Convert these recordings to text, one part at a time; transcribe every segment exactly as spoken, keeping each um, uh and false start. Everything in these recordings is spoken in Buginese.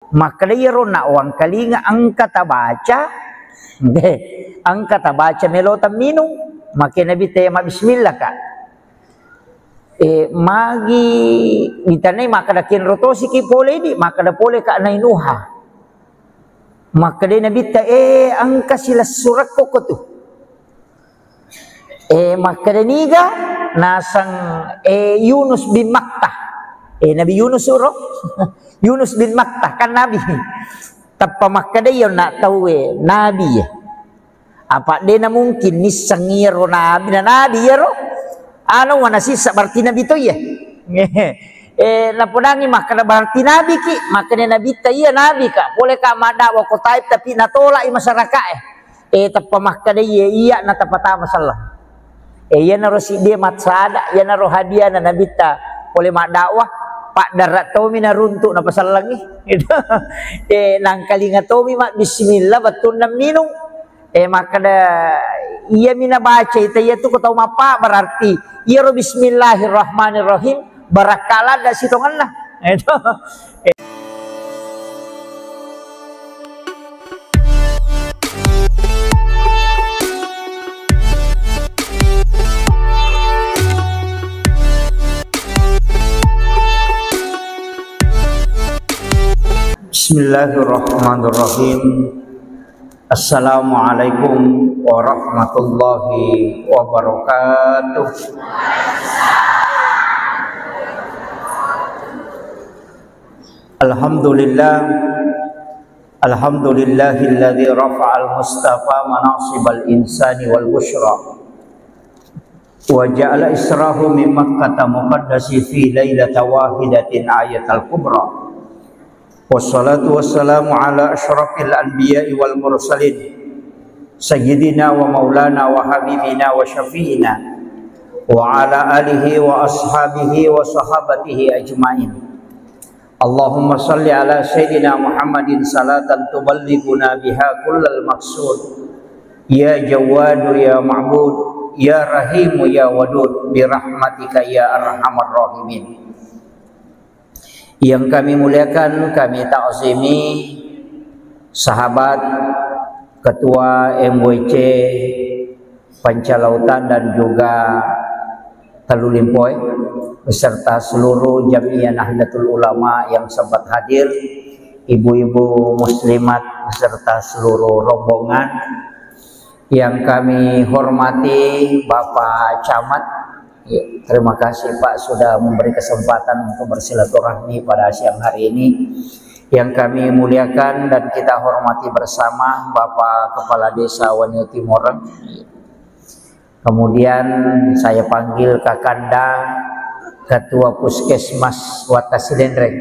Makkeda iyaro na wangkalinga engka tabaca, engka tabaca melo tamminung, makkeda Nabitta iya mabbismillah ka. E, magi ditanai makkeda kenro tosiki pole di, makkeda pole ka nainuha. Makkeda Nabitta, e, engka silessurekko ko tu. E, makkeda niga naseng, e, Yunus bin Matta. E, Nabi Yunus uro. Yunus bin Matta kan nabi. Tappa makkeda iya na tauwe nabi ya. Apa de na mungkin nisseng iyaro nabi na nabi iyaro. Anu mana sisa berarti nabi to iya. E, napodangi makkeda berarti nabi ki, makkeda Nabitta iya nabi ka. Pole ka maddakwah ko Taif tapi natolak i masyarakat e. E, tappa makkeda iya, iya na tapatama selleng. E, iyanaro siddie massada, iyanaro hadiana Nabitta pole maddakwah, paddarek tomi naruntuk napasellengi. E, nangkalinga tomi mabbismillah bettunna minung. E, makkeda iyami nabaca ita iyatu ko tau mappa berarti iyaro bismillahirrahmanirrahim barakka ladda sitongenna. Itu. Bismillahirrahmanirrahim. Assalamualaikum warahmatullahi wabarakatuh. Alhamdulillah. Alhamdulillahilladzi rafa'al mustafa manasibal insani wal busyra. Wa ja'ala israhu min Makkata muqaddasi fi lailata wahidatin ayatal kubra. Wassalatu wassalamu ala asyrafil anbiya'i wal mursalin, sayyidina wa maulana wa habibina wa syafi'ina, wa ala alihi wa ashabihi wa sahabatihi ajma'in. Allahumma salli ala sayyidina Muhammadin salatan tuballighuna biha kullal maqsud. Ya Jawwadu ya Ma'bud, ya Rahimu ya Wadud, bi rahmatika ya arhamar rahimin. Yang kami muliakan, kami takzimi sahabat, ketua M W C Pancalautan dan juga Tellu Limpoe beserta seluruh Jam'iyah Nahdlatul Ulama yang sempat hadir, ibu-ibu muslimat beserta seluruh rombongan yang kami hormati, Bapak Camat. Ya, terima kasih, Pak, sudah memberi kesempatan untuk bersilaturahmi pada siang hari ini. Yang kami muliakan dan kita hormati bersama Bapak Kepala Desa Wanio Timoreng. Kemudian saya panggil Kakanda, Ketua Puskesmas Watta Sidenreng.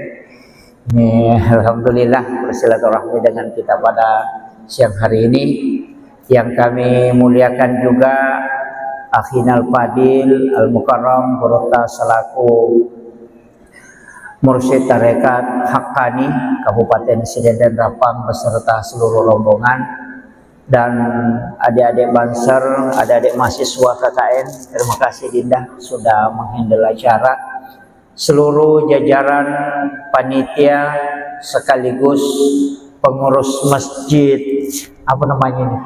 Ini, alhamdulillah, bersilaturahmi dengan kita pada siang hari ini. Yang kami muliakan juga Akhinal Fadil Al Mukarram Burutta selaku Mursyid Tarekat Haqqani Kabupaten Sidenreng Rappang beserta seluruh rombongan dan adik-adik Banser, adik-adik mahasiswa K K N. Terima kasih Dinda sudah menghandle acara. Seluruh jajaran panitia sekaligus pengurus masjid, apa namanya ini?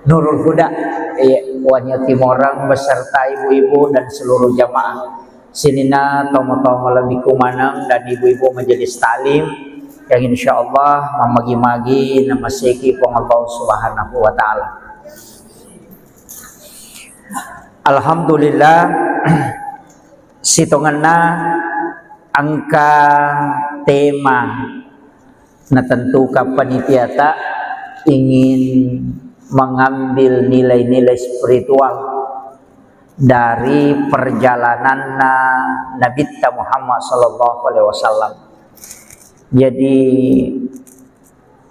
Nurul Huda, iya, Wanio Timoreng beserta ibu-ibu dan seluruh jamaah. Sininna tomo-tomo lebih kumanang dan ibu-ibu majelis taklim yang insya Allah mamagi-magi namaseki Puang Allah Subhanahu wa Ta'ala. Alhamdulillah, sitongenna engka tema natentukan panitiata ingin mengambil nilai-nilai spiritual dari perjalananna Nabitta Muhammad sallallahu alaihi wasallam. Jadi,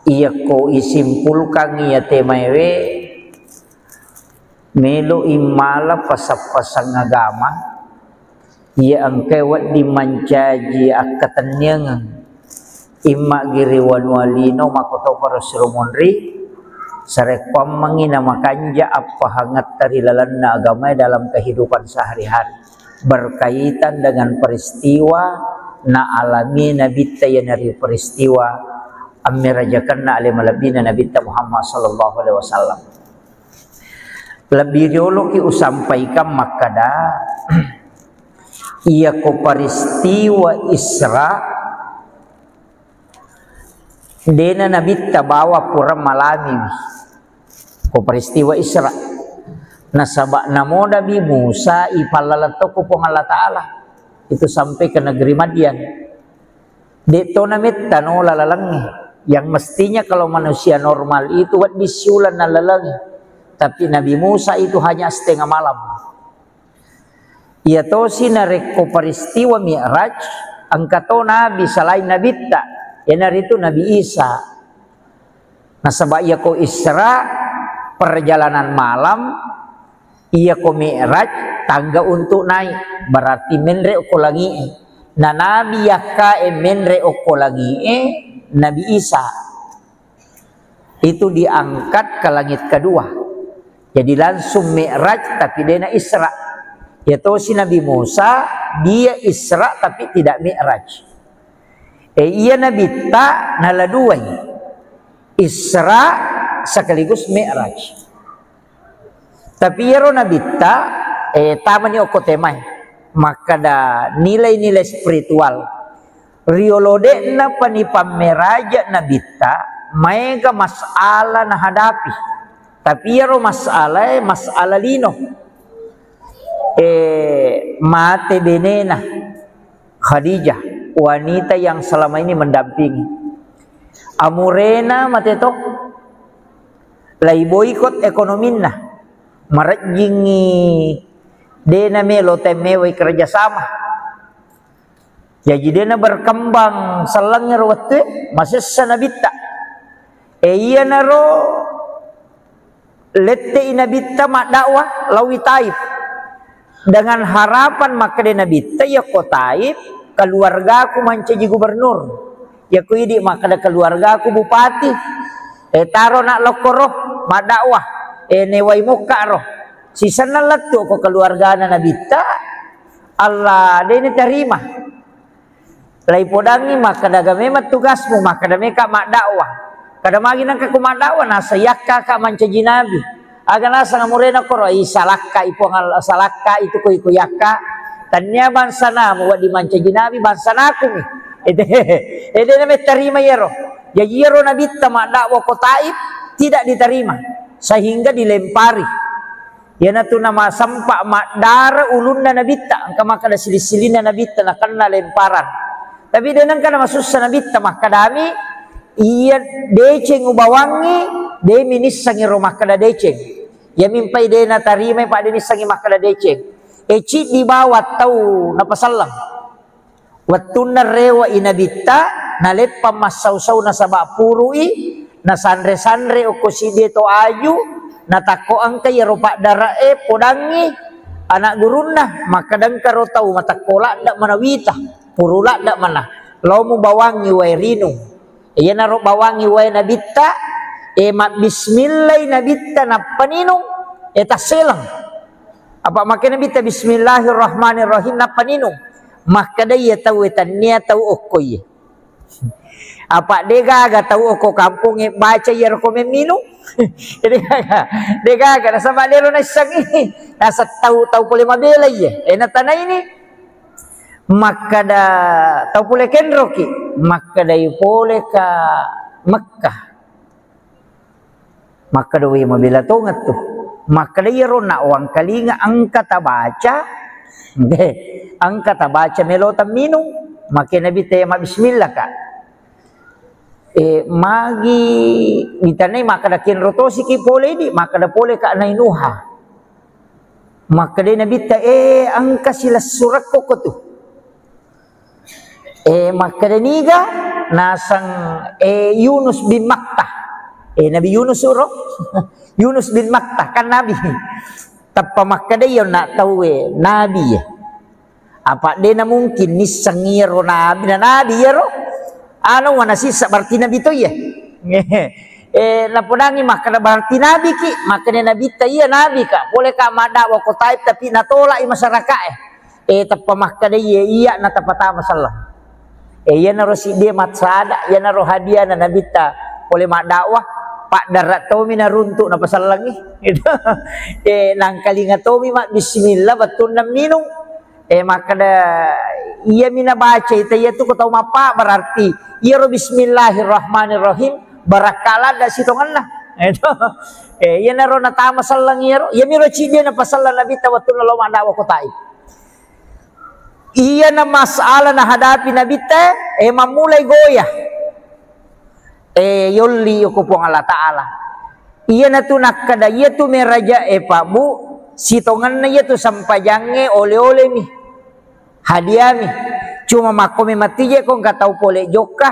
iyako isimpulkan iya temaewe, melo immala pasang-pasang agama, iya engkae wedding mancaji akkatenniangeng. Imma giri wanua lino makkotoparo siro monri, sarekkuammengngi namakanja appahangetta ri lalenna agamae dalam kehidupan sehari-hari. Berkaitan dengan peristiwa naalami Nabitta iyanaritu peristiwa ammerajakenna ale malebbina Nabitta Muhammad sallallahu alaihi wasallam. Lebbi rioloki usampaikan makkada, iyako peristiwa Isra, dena Nabitta bawa pura malamiwi ko peristiwa Isra. Nasaba namo Nabi Musa ipallaleng to ko Puang Allah Ta'ala. Itu sampai ke negeri Madian. De'to nametta nola lalengnge. Yang mestinya kalau manusia normal itu wedding siuleng nalalengngi. Tapi Nabi Musa itu hanya setengah malam. Iya tosi narekko peristiwa Mi'raj, engka to nabi selain Nabitta, iyanaritu Nabi Isa. Nasaba iyako Isra, perjalanan malam, iyako Mi'raj, tangga untuk naik, berarti menre okko langi'e. Na nabi yakkae menre okko langi'e, Nabi Isa. Itu diangkat ke langit kedua. Jadi langsung Mi'raj, tapi dena Isra. Ya tosi Nabi Musa, dia Isra tapi tidak Mi'raj. Eh, iya Nabitta nala duai. Isra sekaligus Mi'raj. Tapi iyaro Nabitta, eh, tamani okko temae. Makkada nilai-nilai spiritual. Riolo de'na pani pammeraja Nabitta, maega masalah nahadapi. Tapi iyaro masalae, masalah lino. Eh, mate benena Khadijah, wanita yang selama ini mendampingi. Amurena mate to, lai boikot ekonominna. Marejjingi dena melo temmewai kerjasama. Jaji dena berkembang sellengngero wettue, masessa Nabitta. E, iyanaro lette'i Nabitta maddakwah laowi Taif. Dengan harapan makkeda Nabitta, "Iyako Taif, keluargaku mancaji gubernur. Iyako idi makkeda keluargaku bupati. E, taro na lokkoro maddakwah. E, newai mokka ro." Sisenna lettu ko keluargana Nabitta, Allah dena tarima. Laipodangngi makkeda, "Aga memang tugasmu?" Makkeda, "Meka maddakwah." Kada magi nengka ko maddakwah, nasa yakka ka mancaji nabi. Aga naseng amurena koro, "Ih, salakka i Puang Allah, salakka itu ko iko yakka. Tania bangsanamu wedding mancaji nabi, bangsanaku mi." Ede, ede na mettarima iyaro. Jaji iyaro Nabitta maddakwah ko Taif tidak diterima, sehingga dilempari. Iyanatu namasempa maddara ulunna Nabitta, engka makkeda sili-silinna Nabitta nakenna lemparan. Tapi de nengka namasussa Nabitta makkedami, "Iya deceng ubawangngi, de minissengi ro makkeda deceng." Iyami mpai de natarimai, pa de nissengi makkeda deceng. E, ciddi bawang tau napaselleng. Wettunna rewe'i Nabitta, naleppang massau-sau nasaba puru'i, nasanre-sanre okko siddi to aju, natakko engka iyaro paddare'e podangngi ana gurunna, makkeda engka ro tau matekko ladde manawita, puru ladde mana, lao mubawangngi wae rinung. Iyanaro bawangngi wae Nabitta, e, mabbismillai Nabitta nappa ninung, e, tasseleng. Apa makkeda Nabitta, "Bismillahirrahmanirrahim," nappa ninung. Makkeda iya tauwe, "Tania tau okko iye." Apa degaga tau okko kampongnge baca iyaro ko memminung? Degaga, degaga, nasaba dero naissengngi. Naseng tau, tau pole mabela iye. E, natanaini. Makkeda tau pole kenroki, makkedai pole ka Mekkah. Makkeda, "We, mabela tongettu." Makkeda, "Iyaro na wangkalinga engka tabaca, de, engka tabaca melo tamminung." Makkeda Nabitta, "Iya mabbismillah ka." E, magi ditanai makkeda, "Kenro tosiki pole idi?" Makkeda, "Pole ka Nainuha." Makkeda Nabitta, "E, engka silessurekko kotu." E, makkeda, "Niga?" Naseng, e, Yunus bin Matta. E, Nabi Yunus ro. Yunus bin Matta, kan nabi. Tappa makkeda, "Iya na tauwe, nabi ya." Apa de na mungkin nisseng iyaro nabi, na nabi iyaro. Anu, wana sisa berarti nabi to iya. E, napodangi makkeda, "Berarti nabi ki?" Makkeda Nabitta, "Iya, nabi ka. Pole ka maddakwah ko Taif, tapi natolak i masyarakat e." E, tappa makkeda, "Iya, iya, na tapatama sallang." Eh, iyanaro siddie massada, iyanaro hadiana Nabitta pole maddakwah, paddarra tomi naruntu napasellengi. Gitu. Eh, nangkalinga tomi mabbismillah wettunna minung. Eh, makkeda, iyami nabaca ita iyatu ko tau mappa, berarti iyaro bismillahirrahmanirrahim, barakka ladda sitongenna. Gitu. Eh, iyanaro natama selleng iyaro, iyamiro cidde napaselleng Nabitta wettunna lao maddakwah ko Taif. Iyana masalah nahadapi Nabitta, eh, mammulai goyah. Eh, yolli ko Puang Allah Ta'ala. Iyanatu nakkeda, iyatu meraja, eh, Pak Bu, sitongenna iyatu sempajangnge ole-olemi, hadiami. Cuma makko memang tije ko engka tau pole jokka,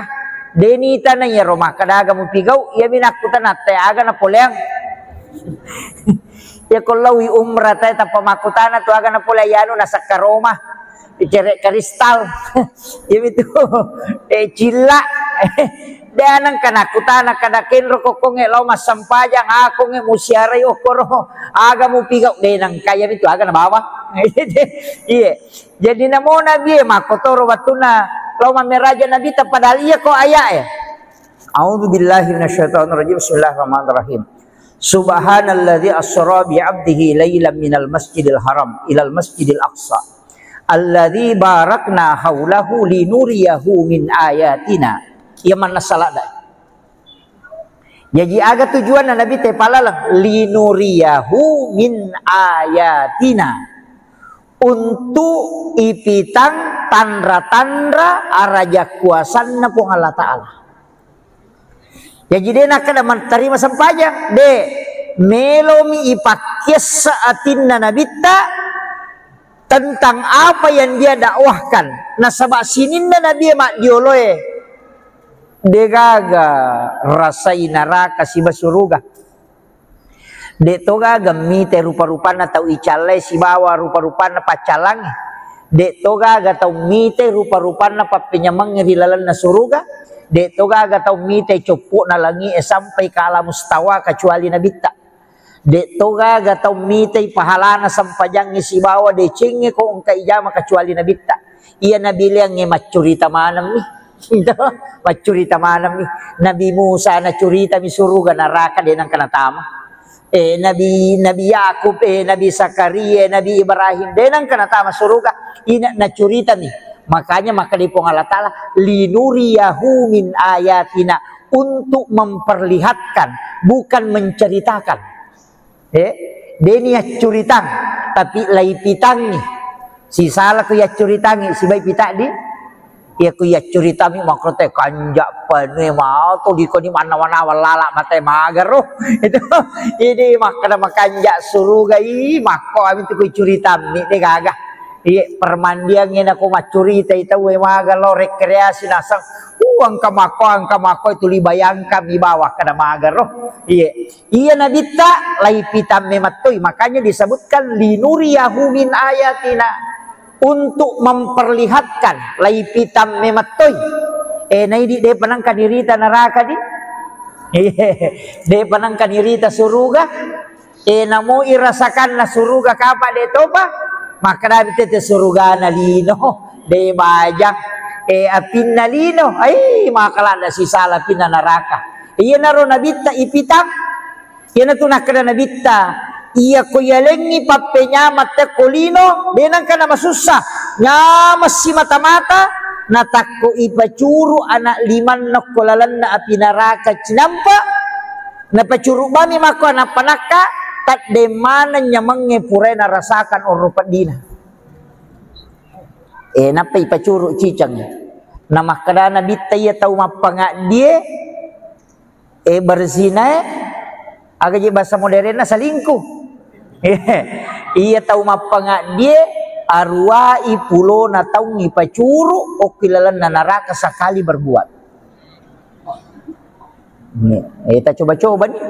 deni tana iyaro makkeda aga mupigau, iyami nakkutana atte aga napoleang. Iya ko laowi umrah tae tappa makkutana tu aga napole anu nasakka Roma. Cere' kristal. Iya mitu. Eh, cilla. De' nengka nakkutana kada kenro kokkongnge lao massempajang, akkongnge musiarai okkoro. Aga mupigau, de' nengka iya mitu aga nabawa. Iya. Jadi namo Nabi e makkotoro wettunna lao mammeraja Nabitta padahal iya ko ayat e. A'udzu billahi minasyaitonir rajim. Bismillahirrahmanirrahim. Subhanalladzi asra bi 'abdihi lailan minal masjidil haram ilal masjidil aqsa alladzi barakna haulahu linuriyahu min ayatina. Iya manna saladda. Jaji aga tujuanna Nabitta palaleng? Linuriyahu min ayatina. Untuk ipitang tanra-tanra araja kuasanna Puang Allah Ta'ala. Jaji de' nakkeda mantarima sempajang, de', melomi ipakkiessa atinna Nabitta tentang apa yang dia dakwahkan. Nasaba sininna Nabi e maddioloe, de' gaga rasai naraka siba suruga. De' to gaga mite rupa-rupanna tau icallai sibawa rupa-rupanna paccallangnge. De' to gaga tau mite rupa-rupanna pappenyamengnge ri lalenna suruga. De' to gaga tau mite coppo'na langi'e sampai ke alam mustawa kecuali Nabitta. De' to gaga tau mitei pahalana sempajangnge sibawa decengnge ko engka ijama kecuali Nabitta. Iya nabileangnge maccurita manemmi. Maccurita manemmi. Nabi Musa nacuritami suruga naraka de' nengka natama. Eh, Nabi, Nabi Yakub, eh, Nabi Zakaria, Nabi Ibrahim, de' nengka natama suruga. Ina nacuritami. Makanya makkeda Puang Allah Ta'ala, linuriyahu min ayatina, untuk memperlihatkan, bukan menceritakan. Eh, deni yaccuritang, tapi laipitangngi. Sisala ku yaccuritangngi, sibai pitaddi. Iya ku yaccuritami makrote kanja penue mau to dikoni mannawa-nawa lala mate magaro. Itu ini makkeda makanja suruga i makko ami tu ku curitammi de gaga. Iya permandiangnge nako maccuritai tau e maga lo rekreasi naseng. Uh, engka makko, engka makko itu libayangkan mi bawa kada magaro. Iya. Iya Nabitta laipitamme mattoi, makanya disebutkan linuriyahu min ayatina, untuk memperlihatkan laipitamme mattoi. Eh, naidi de panengka nirita neraka di? De panengka nirita suruga? Eh, namo irasakanna suruga kapa de topa? Makkeda tete surugana lino, de bajang. Eh, apinna lino, ai makalada sisala apinna neraka. Iyanaro Nabitta ipitang. Iyanatu nakkeda Nabitta, iya ko yalengngi pappenyameng tekko lino, de nengka namasussa. Nyameng simata-mata, natakko ipacuru anak limanna ko lalenna api neraka cinampa, napacuru bami makko anak panakka, tadde maneng nyamengnge purai narasakan onro peddina. Eh, nappa ipacuru ciceng. Namakkeda Nabitta iya tau mappangaddie, eh, berzinae, aga je bahasa modernna selingkuh. Iya tau mappangaddie, aruwai pulona taung ipacuru okki lalenna neraka sekali berbuat. Nih, eh, kita coba-coba nih.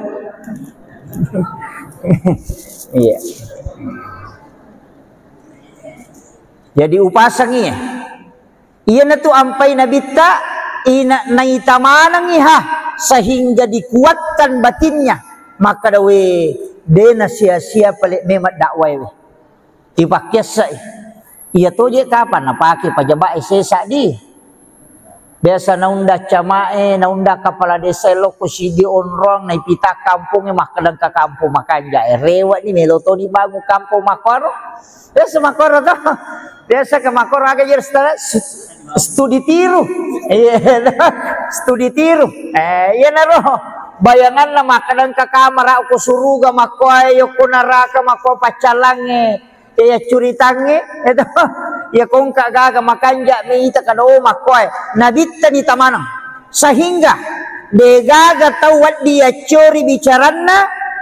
Iya. Jadi upasangi ya. Iyanatu ampai Nabitta, ina naita manengngi ha, sehingga dikuatkan batinnya. Maka dawe, dena sia-sia pale memang dakwai we. Ipakkiassai. Iya toje kapan napake pajaba'e sesa di. Biasa naunda camae, naunda kepala desa e lokko sidi onrong, naipita kampongnge, makkeda engka kampong makanja'e. Rewe'ni, melo toni bangun kampong makkuaro. Biasa makkuaro to. Biasa ke makkuaro aga jadi sta-, stu-, studi tiru. Iya, studi tiru. Eh, iyanaro bayanganna makkeda engka kamara ko suruga, makkuae yokko naraka, makkua paccallangnge. Iya curitangnge, eto. Iya kongka gaga makanja mi ita kada, oh, makkoe. Nabitta ni tamaneng. Sehingga degaga tau wedding yaccori bicaranna,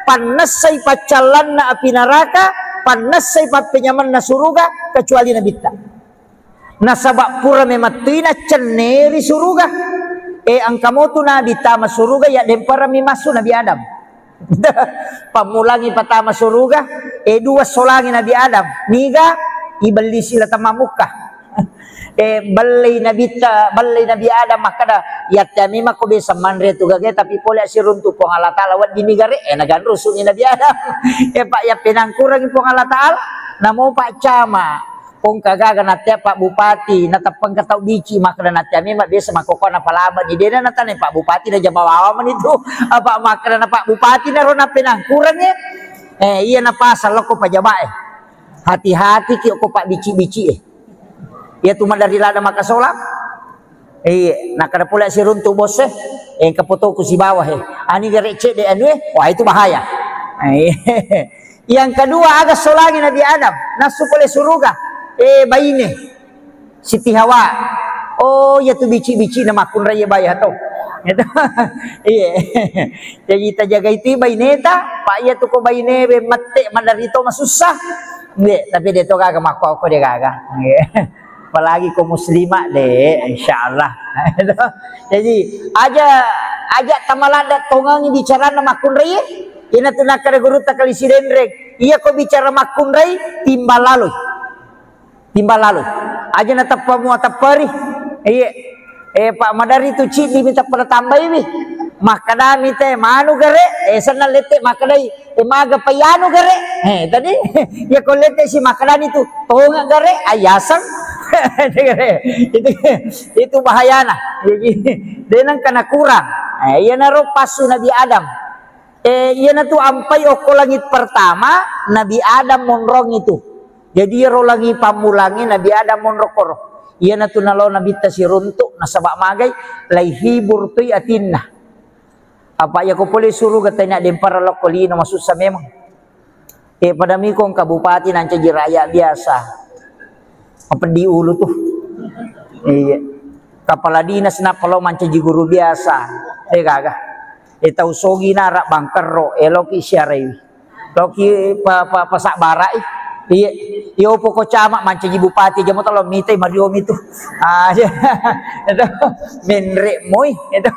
pannessai paccallanna api naraka, pannessai pappenyamenna suruga, kecuali Nabitta. Nasaba pura memettui naccenneri suruga. E, engka motu Nabi tama suruga, ya demparami massu Nabi Adam. Pammulangi patama suruga, e, dua solangi Nabi Adam. Niga ibellisi la tama mukka. E, bellei Nabi ta-, bellei Nabi Adam makkeda, "Yatte memang ko biasa manre tu gage, tapi pole siruntu Puang Allah Taala wedding ni gare." E, naganrusungi Nabi Adam. E, Pak, ya penangkurangi Puang Allah Taala, namo Pak Camat. Kongka gaga nattea Pak Bupati, nateppengka tau bici, makkeda nattea memang biasa makkokkoe napalabani. Dena natanai Pak Bupati, najama wawa mani tu. Apa makkeda na Pak Bupati naro napenangkurangnge. Eh, iya napasang lokko pajabae. Hati-hati ki okko Pak bici-bici e. Iya tu madari lada makasola. Iya, nakkeda pole siruntu bos e. Engka fotoku sibawa he. Ani gare cedde anu e. Wah, itu bahaya. Eh, Yang kedua, aga solangi Nabi Adam, nassu pole suruga, eh, baine, Siti Hawa. Oh, iya tu bici-bici na makkunrai baya to. Itu. Iya. Jadi tajaga itu baineta, Pak, iya tu ko baine be mette madari to masussa. Nggih, tapi de to gaga makko, ko de gaga. Nggih. Apalagi ko muslimah de, insyaallah. Jadi, aja, aja tamaladda tongangi bicaranna makkunrai. Ina tu nakkeda gurutta Kali Sidenreng, iya ko bicara makkunrai, timbang laloi. Timbang laloi. Aja nateppa mua tepperi. Iya. Eh, Pak, madari tu ciddi mi teppa natambaiwi. Makkadami te manu gare, eh, senna lette makkedai, eh, maga payanu gare. Eh, tadi, ya ko lette si makkedani tu, tonga gare, ayaseng. Itu, itu bahayana. Jadi, denang kana kurang. Eh, iyanaro passu Nabi Adam. Eh, iyanatu ampai okko langit pertama, Nabi Adam monrong itu. Jadi, iyaro langi pammulangi Nabi Adam monrong koro. Iyanatu nalo Nabitta siruntuk, nasaba magai, laihibur toi atinna. Apa iya ko pole suruga tania dempara lokko lino masussa memang. Eh, pada miko engka bupati nancaji rakyat biasa. Mapeddi ulu tu. Iya. Kepala dinas nappa lao mancaji guru biasa. Eh, gaga. Eh, tau sogi nara bangkerro, eh, loki siarai. Loki pa, pa, pasabbarai. Iya. Iyo poko camat mancaji bupati aja mo talo mitai mario mitu. Ah, iya. Itu menre moi. Itu.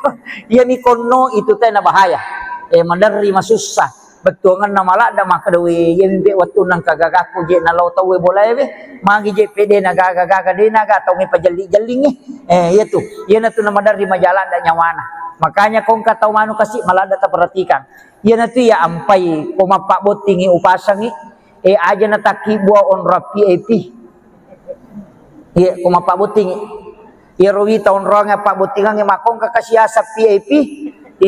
Iya mi konno itu tena bahaya. Eh, maderri masussa. Bettuangenna maladda makkeda, "We, iyami pe wettunna engka gagakku je nalao tauwe bolae we, magi je pe de nagaga-gaga, de naga tau mepajelli-jellingngi." Eh, iyatu. Iyanatu namaderri maja ladda nyawana. Makanya ko engka tau manu kasi maladda taperhatikan. Iyanatu iya ampai ko mappabbottingi upasangi, eh, aja natakkibua onrong V I P. Iya, ko mappabbottingi. Iyaro wita onroangnge pabbottingangnge makkongka kasiasa V I P,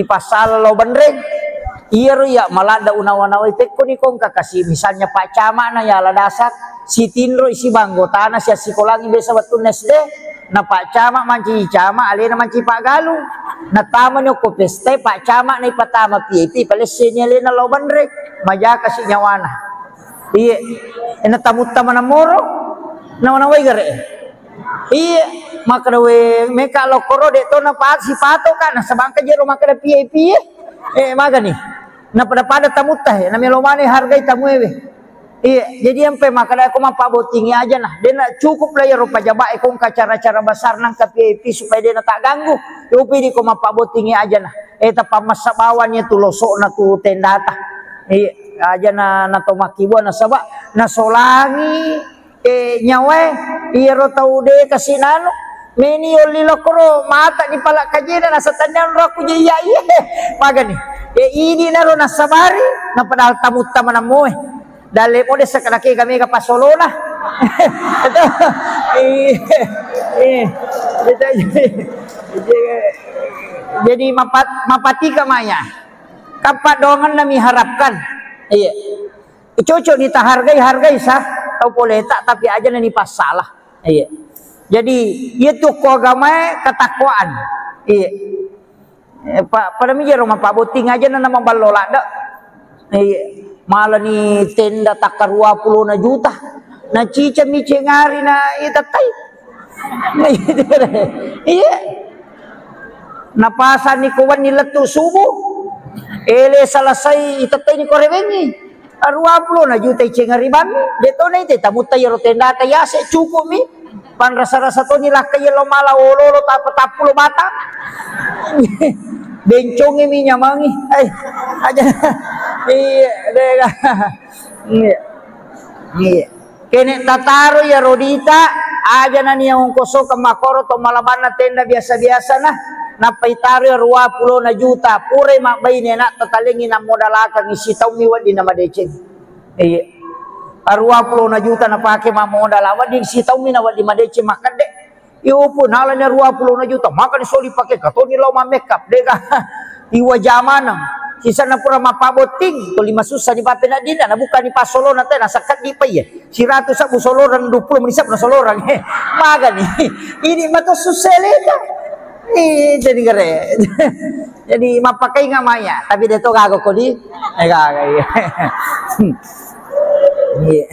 ipassala lao benreng. Iyaro iya maladda unawa-nawai pekkoni kongka kasi, misalnya Pak Camat na yala dasar, sitinroi siba anggotana siassikolangi biasa wettunna S D, na Pak Camat mancaji camat, alena mancaji paggalung. Natamani okko pesta, Pak Camat na ipatama V I P, palesseni alena lao benreng, majakasi nyawana. Iye, ena tamutta maneng moro, nawa-nawai gare. Iye, makkeda we, meka lokkoro de to napa sipatoka, nasaba engka jero makkeda V I P e. Eh, magani. Napada-pada tamutta he, namelo mane hargai tamuewe. Iye, jadi ampe makkeda ko mappabottingi aja nah, dena cukup lah iyaro pajabae ko engka acara-acara besar nangka V I P supaya dena tagganggu. Yopi di ko mappabottingi aja nah. Eh, tapammassa bawang iya tu losokna tu tendata. Iya, aja na, na to makkibua nasaba nasolangi, eh, nyawae, iyaro tau de kasi nanu, meni yolli lokkoro mata ni pala kajena nasa tanniang ro aku je iya iya. Magani. Eh, idi naro nasabari, na padahal tamutta manammoe. Dalle mode sakadake ga mega pasolona. Itu. Iya. Iya. Itu aja. Jadi mapat-, mapatika maya. Kappa donganna miharapkan. Iya. Cocok ni tahargai, hargai sah. Tau poleta, tapi aja na ni passalah. Iya. Jadi, iya tu ko agamae ketakwaan. Iya. Eh, pa-, pada mi jero mappabotting aja na, na maballo ladde. Iya. Malani tenda takka dua puluh na juta. Na cica mi cengari na itettai. Iya. Napasani ko wenni lettu subuh. Ele selesai itettai ni ko rewengi. Dua puluh na juta iceng ribammi, de to na ite tamutta iyaro tendata yase cukup mi. Panrasa-rasa toni lakka iya lo mala olo-olo tapa tappulo batang. Bencongi mi nyamangi. Eh, aja. Iya, dega. Iya. Iya. Kene tataro iyaro dita, aja nani yang ongkoso ke makoro to malabanna tenda biasa-biasa na. Nappa itaro iya dua puluh na juta, purai mabbaine na tatalengi na modalakang sitaummi wedding na madeceng. Iya. Dua puluh na juta napake mammodala, wedding sitaummi na wedding madeceng makkedde. Iyo pun nalani dua puluh na juta, makani soli pake katoni lao mammekap, dega. Iwa jamanang. Sisanna pura mappabotting, toli masussa ni papenaddinna, na bukkani passolona te, nasakkaddi pa iya. Siratu sabbu solorang, dua puluh menit sabbu na solorang. Magani. Ini mato sussa leka. Ih, jadi gere. Jadi mappakainga maya, tapi de to gaga kodi. Eh, gaga, iya. Iya.